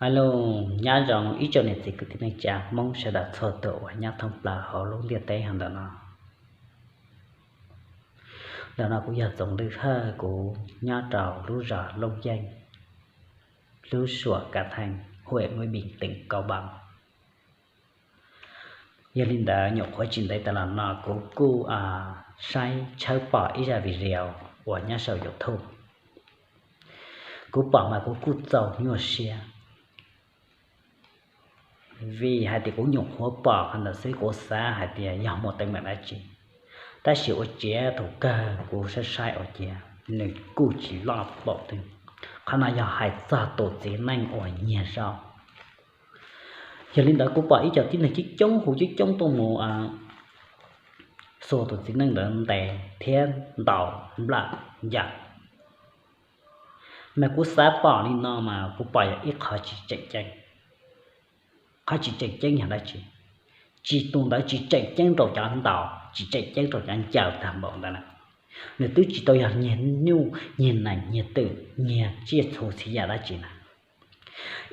Hello, nyob zoo ib tsoom niam txiv kwv tij neej tsa Hmoob sawv daws txhua tus uas nyob thoob plaws hauv lub ntiaj teb hauv ntawm no. Ntawm no kuv yog Txoov Ntws Hawj, kuv nyob rau lub zos Looj Yeej, lub suam Ka Theej, hwm Nqub Npis, teem Kau Npaas. Yog li ntawd nyuam qhuav tsis ntev tas los no kuv kuj saib tshawb pom ib zaj video uas nyob saum YouTube. Kuv pom mas kuv kuj txaus nyuaj siab, vim hais tias kuv nyuam qhuav pom qhov ntawd xwb kuv xav hais tias yog muaj teeb meem dab tsi, tab sis ua ciav thaum kawg kuv saib saib ua ciav nws kuj tsis loj npaum twg. Qhov no yog hais txog tus txiv neej uas nyiag zaub. Yog li ntawd kuv pom ib co tib neeg coob coob hu coob coob tuaj mus xuas tus txiv neej ntawd ntes thiab ntaus nplawm ncaws. Mas kuv xav pom li no mas kuv pom yog ib qho tsis tseem ceeb. Qhov tsis tseem ceeb yog dab tsi? Tsis, tus ntawd tsis tseem ceeb rau cov ntaus, tsis tseem ceeb rau cov ncaws tag npaum ntawd na. Nws twb tsis tau yog nyiag nyuj nyiag nees nyiag twm nyiag tsiaj txhu txhia yam dab tsi na.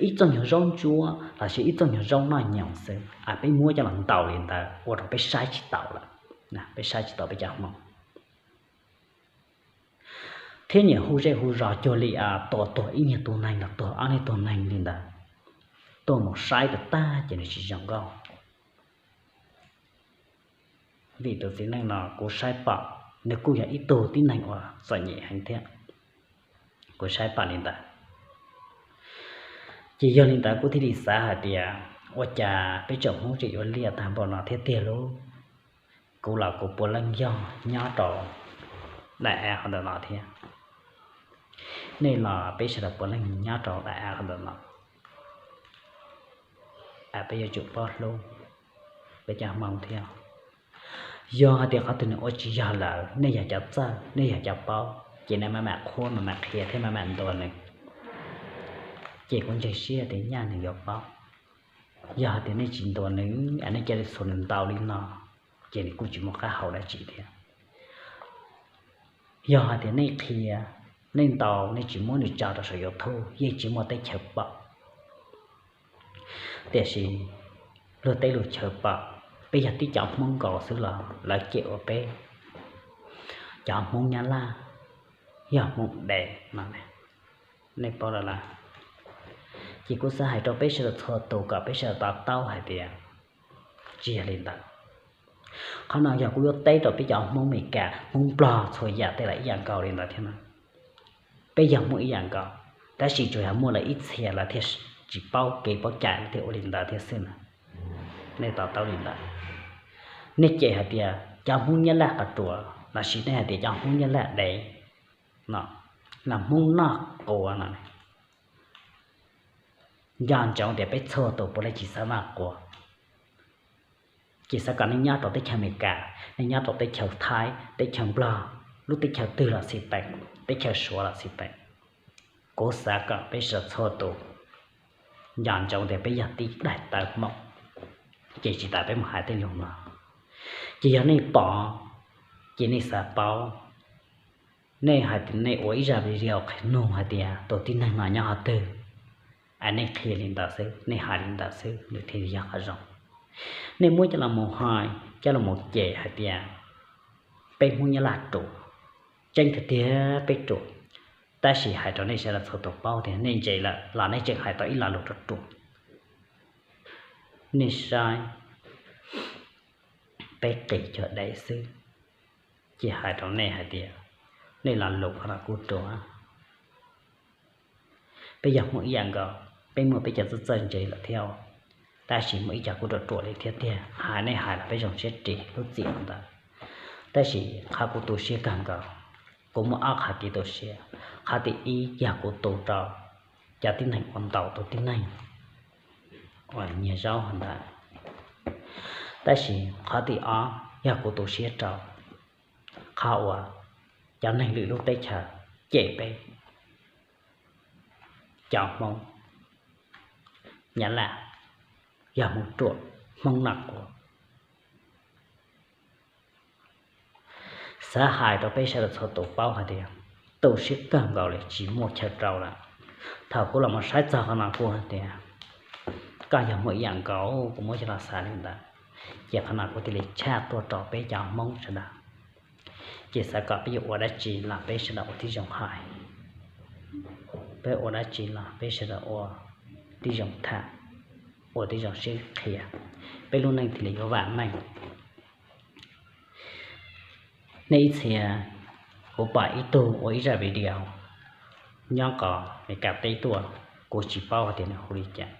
Ib txoj nyuag zaub ntsuab los sis ib txoj nyuag zaub noj nyoos xwb es peb muab coj los ntaus li ntawd ua rau peb saib tsis taus lawm, peb saib tsis taus peb cov Hmoob. Thiab nyiam hu zej hu zos cuag li tua tuag ib nyuag tug neeg los tuag ob nyuag tug neeg li ntawd, tuaj mus saib tag tag ces nws tsis zoo nkauj. Vim tus txiv neej no kuv saib pom nws kuj yog ib tug tib neeg uas txom nyem heev thiab, kuv saib pom li ntawd. Ces yog li ntawd kuv thiaj li xav hais tias ua cas peb tsoom Hmoob tseem yuav liaj tag npaum no thiab tiag lauj. Kuv los kuv puav leej yog nyob rau daim av qhov ntawm no thiab, nej los peb sawv daws puav leej nyob rau daim av qhov ntawm no. Peb yuav tsum paub hlub peb cov Hmoob thiab. Yog hais tias qhov twg nws ua tsis yog lawm, nej yog cov txawj, nej yog cov paub, ces nej mam mam qhuab mam mam qhia thiab mam mam ntuas nws, ces kuv ntseeg siab tias nyaj nws yuav paub. Yog hais tias nej tsis ntuas nws es nej cia li xuas nws ntaus li no, ces nws kuj tsis muaj qab hau dab tsi thiab. Yog hais tias nej qhia, nej ntaus, nej tsis muab nws tso rau saum YouTube yeej tsis muaj teb chaws pom. Tiam sis luag teb luag chaw pom, peb yog tib cov Hmoob nkaus xwb los lawv cem ua peb cov Hmoob Nyab Laj yog Hmoob dev no, nej paub lawm lauj. Ces kuv xav hais rau peb sawv daws txhua tus kom peb sawv daws to taub hais tias tsis yog li ntawd. Qhov no yog kuv yuav teb rau peb cov Hmoob Amelikas, Hmoob Nplog txhua yam tej los ib yam nkaus li ntawd thiab na. Peb yog Hmoob ib yam nkaus, tab sis tsuas yog muaj lawv ib txhia lawv thiaj tsis paub kev paub cai lawv thiaj ua li ntawd thiab xwb na. Nej to taub li ntawd. Nej cem hais tias cov Hmoob Nyab Laj qhov ruam los sis nej hais tias cov Hmoob Nyab Laj dev no, los Hmoob noj quav no, nco ntsoov tias peb txhua tus puav leej tsis xav noj quav. Ces xav kom nej nyob rau teb chaws Amelikas, nej nyob rau teb chaws Thaib, teb chaws Nplog, lub teb chaws twg los xij peem, teb chaws Suav los xij peem, kuv xav kom peb sawv daws txhua tus nco ntsoov tias peb yog tib daim tawv Hmoob, ces tsis tas peb mus hais tej lus no. Ces yog nej pom, ces nej xav paub, nej hais tias nej ua ib zaj video qhia nug hais tias tus tib neeg no nyob qhov twg, es nej qhia li ntawd xwb, nej hais li ntawd xwb nws thiaj li yog qhov zoo. Nej muab coj los mus hais, coj los mus cem hais tias peb Hmoob Nyab Laj ruam, tseeb tiag tiag peb ruam, tab sis hais rau nej sawv daws txhua tus paub tias nej ntse lawm los nej tseem hais tau ib lo lus ruam ruam. Nej saib, peb qis cuag dev xwb, ces hais rau nej hais tias nej lo lus qhov no kuj ruam. Peb yog Hmoob ib yam nkaus, peb muaj peb cov txawj txawj ntse lawm thiab, tab sis muaj ib co kuj ruam ruam li thiab tiag. Hais nej hais los peb zoo siab ris lub txim ntawd, tab sis qhov kuv tu siab kawg nkaus, kuv muaj ob qhov kev tu siab. Qhov tim ib yog kuv tu rau cov tib neeg uas ntaus tus tib neeg uas nyiag zaub hov ntawd, tab sis qhov tim ob yog kuv tu siab rau qhov uas cov neeg lwm lub teb chaws cem peb cov Hmoob Nyab Laj yog Hmoob ruam, Hmoob noj quav. Xav hais rau peb sawv daws txhua tus paub hais tias tu siab kawg nkaus li tsis muaj chaw rau lawm. Thaum kuv los mus saib txog qhov no kuv hais tias koj yog muaj ib yam nkaus, kuv muab coj los xav li ntawd. Ces qhov no kuv thiaj li tshaj tuaj rau peb cov Hmoob sawv daws. Ces xav kom peb yuav ua dab tsi los peb sawv daws ua tib zoo hais, peb ua dab tsi los peb sawv daws ua tib zoo tham, ua tib zoo sib qhia, peb lub neej thiaj li yuav vam meej. Nej ib txhia, kuv pom ib tug ua ib zaj video nyob qos Meskas teb tuaj, kuv tsis paub hais tias nws hu li cas.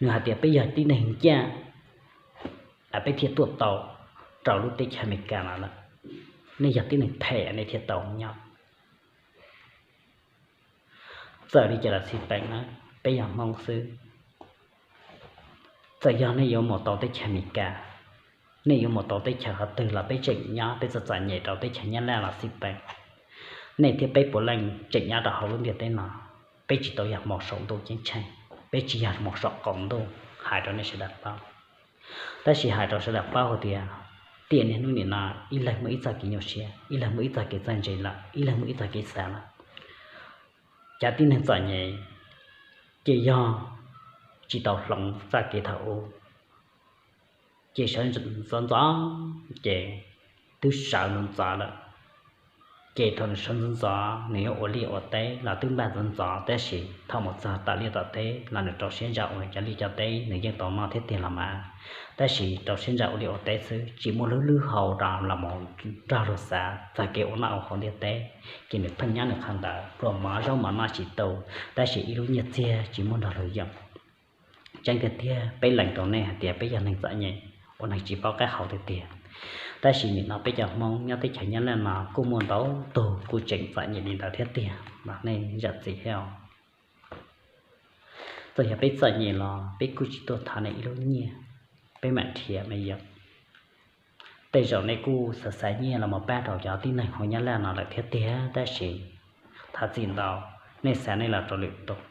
Nws hais tias peb yog tib neeg ncaj, peb thiaj tuaj tau rau lub teb chaws Amelikas no lawm. Nej yog tib neeg phem nej thiaj tau nyob. Txawm li cas los xij peem na, peb yog Hmoob xwb. Txawm yog nej yuav mus tau teb chaws Amelikas, nej yuav mus tau teb chaws qhov twg los peb tseem nyob, peb txom txom nyem rau teb chaws Nyab Laj los xij peem. Nej thiab peb puav leej tseem nyob rau hauv lub ntiaj teb no, peb tsis tau yog mus saum ntuj ceeb tsheej, peb tsis yog mus saum qaum ntuj, hais rau nej sawv daws paub. Tab sis hais rau sawv daws paub hais tias, tiam niaj hnub nim no ib leeg muaj ib txoj kev nyuaj siab, ib leeg muaj ib txoj kev txawj ntse lawm, ib leeg muaj ib txoj kev xav lawm. Cov tib neeg txom nyem ces yog tsis tau hloov txoj kev thaum ub, ces sawv ntxov ntxov, ces twb sawv ntxov ntxov lawm. Ces thaum nws sawv ntxov ntxov nws yuav ua liaj ua teb los twb npaj ntxov ntxov, tab sis thaum mus txog tom liaj tom teb los nws rau siab ntso ua nws cov liaj cov teb, nws yeej tau noj thiab tiag los mas, tab sis rau siab ntso ua liaj ua teb xwb, tsis muaj lub hlwb hau rau los mus nrog luag xav txog kev ua noj ua haus ntiaj teb. Ces nws pheej nyob nws qhov ntawd, pluas mov zaub mov noj tsis tu, tab sis ib lub nyiaj txiag tsis muaj nrog luag yoom. Tseeb tiag tiag peb lees rau nej hais tias peb yog neeg txom nyem, ua neeg tsis paub qab hau tiag tiag. Tab sis nim no peb cov Hmoob nyob teb chaws Nyab Laj no kuj muaj ntau tug kuj tseem txom nyem li ntawd thiab tiag mas nej zam txim thiab os. Txawm yog peb txom nyem los peb kuj tsis tuaj thov nej ib lub nyiaj, peb mam nrhiav me yom. Tej zaum nej kuj xav xav nyiaj los mus pab rau cov tib neeg hauv Nyab Laj no lawm thiab tiag, tab sis thov txim ntau, nej xav nej los rau lwm tus,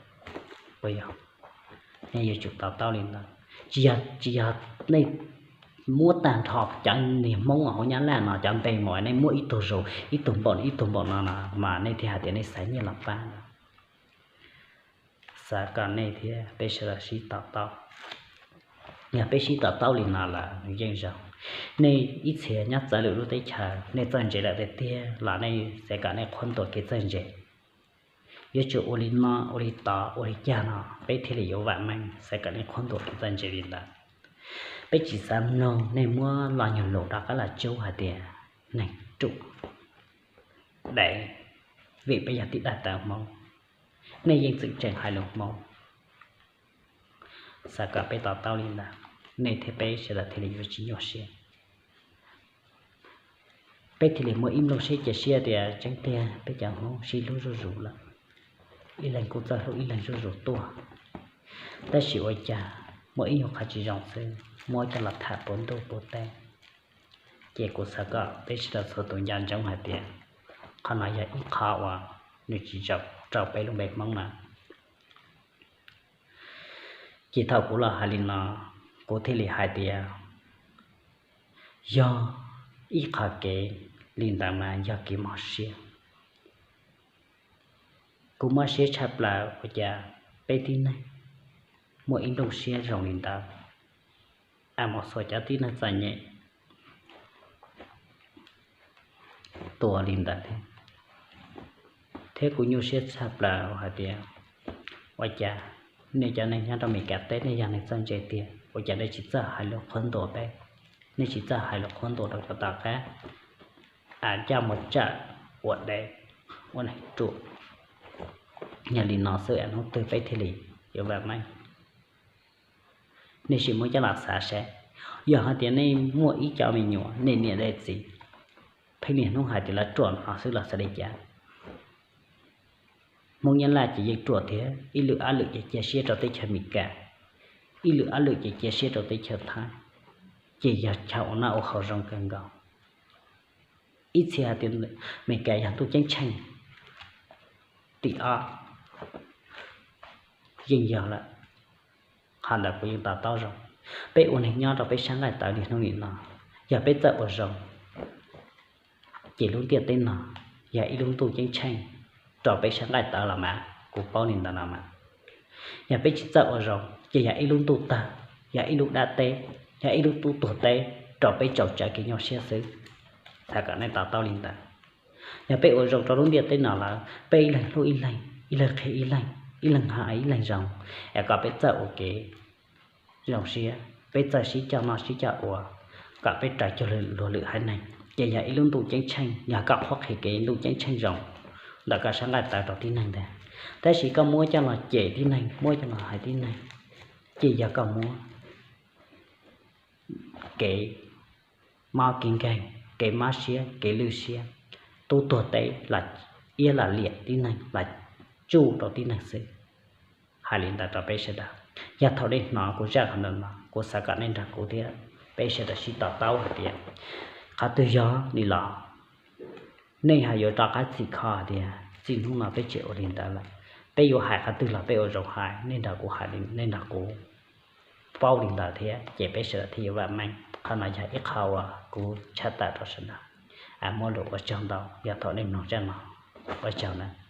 nej yuav tsum to taub li ntawd. Tsis yog, tsis yog nej muab tag nrho cov niag Hmoob hauv Nyab Laj no cov npe mus nej muab ib tug zus ib tug npaum ib tug npaum no no mas nej thiaj hais tias nej xav nyiaj los pab. Xav kom nej thiab peb sawv daws sib to taub. Yog peb sib to taub li no lawm nws yeej zoo. Nej ib txhia nyob txawv lwm lub teb chaws nej txawj ntse lawm tiag tiag los nej xav kom nej qhuab ntuas kev txawj ntse. Yuav tsum ua li no ua li tod ua li cas no peb thiaj li yuav vam meej, xav kom nej qhuab ntuas kev txawj ntse li ntawd. Peb tsis xav mloog nej muab lo nyuag lus rov qab los tsub hais tias neeg ruam dev, vim peb yog tib daim tawv Hmoob, nej yeej txwm tseem hais lus Hmoob. Xav kom peb to taub li ntawd, nej thiab peb sawv daws thiaj li yuav tsis nyuaj siab. Peb thiaj li muaj ib nplooj siab cia siab tias tseeb tiag peb cov Hmoob sib hlub zuj zus lawm, ib leeg kuj txawj hlub ib leeg zuj zus tuaj. Tab sis ua cas muaj ib nyuag qhov tsis zoo xwb muab coj los tham puv ntuj puv teb. Ces kuv xav kom peb sawv daws txhua tus nco ntsoov hais tias qhov no yog ib qho uas nws tsis zoo rau peb lub npe Hmoob na. Ces thaum kuv los hais li no, kuv thiaj li hais tias yog ib qho kev li ntawd mas yog kev mob siab. Kuv mob siab tshaj plaws ua cas peb tib neeg muaj ib nplooj siab zoo li ntawd, a mus xuas cov tib neeg txom nyem tua li ntawd thiab. Thiab kuv nyuaj siab tshaj plaws hais tias ua cas nej cov neeg nyob rau Meskas teb nej yog neeg txawj ntse tiag, ua cas nej tsis txawj hais lus qhuab ntuas peb, nej tsis txawj hais lus qhuab ntuas rau cov tom qab, a, coj mus tsawm ua dev, ua neeg ruam. Yog li no xwb hnub twg peb thiaj li yuav vam meej. Nej sim muab coj los xav seb, yog hais tias nej muaj ib co me nyuam nej niam nej txiv pheej niaj hnub hais tias lawv ruam no xwb los xav li cas? Hmoob Nyab Laj ces yeej ruam thiab, ib lwm ob lwm ces cia siab rau teb chaws Amelikas, ib lwm ob lwm ces cia siab rau teb chaws Thaib, ces yog chaw ua noj ua haus zoo kawg nkaus. Ib txhia hais tias Amelikas yog ntuj ceeb tsheej, tim ob yeej yog lawm. Qhov ntawd kuv yeej to taub zoo. Peb ua neeg nyob rau peb sab nqaij tawv li hnub nim no, yog peb txawj ua zoo, ces lub ntiaj teb no yog ib lub ntuj ceeb tsheej rau peb sab nqaij tawv los mas kuv paub li ntawd no mas. Yog peb tsis txawj ua zoo ces yog ib lub ntuj tawg, yog ib lub dab teb, yog ib lub tub tuag teb rau peb tsaug tsav kev nyuaj siab xwb. Xav kom nej to taub li ntawd. Yog peb ua zoo rau lub ntiaj teb no lawm, peb ib leeg hlub ib leeg, ib leeg qhia ib leeg, ib leeg hais ib leeg zoo, es kom peb txawj ua kev zoo siab, peb txawj sib coj noj sib coj ua, kom peb raws cuag luag lwm haiv neeg, ces yog ib lub ntuj ceeb tsheej, yog koj qhuab qhia kev ntuj ceeb tsheej zoo ntawm koj sab nqaij tawv rau tib neeg ntag. Tab sis koj muab coj los cem tib neeg, muab coj los hais tib neeg, ces yog koj muab kev mob kev nkeeg, kev mob siab kev lwj siab, tub tuag teb los iab los liam tib neeg los tsuj rau tib neeg xwb. Hais li ntawd rau peb sawv daws, yog thaum nej hnov kuv zaj qhov ntawm no kuv xav kom nej nrog kuv thiab peb sawv daws sib to taub hais tias qhov twg yog li los nej ho yuav rov qab txhim kho hais tias txij hnub no peb tsis ua li ntawd lawm. Peb yuav hais qhov twg los peb ua zoo hais, nej nrog kuv hais, nej nrog kuv paub li ntawd thiab ces peb sawv daws thiaj yuav vam meej. Qhov no yog ib qho uas kuv tshaj tawm rau sawv daws, muab lus ua tsaug ntau yog thaum nej mloog zaj no. Ua tsaug nawb.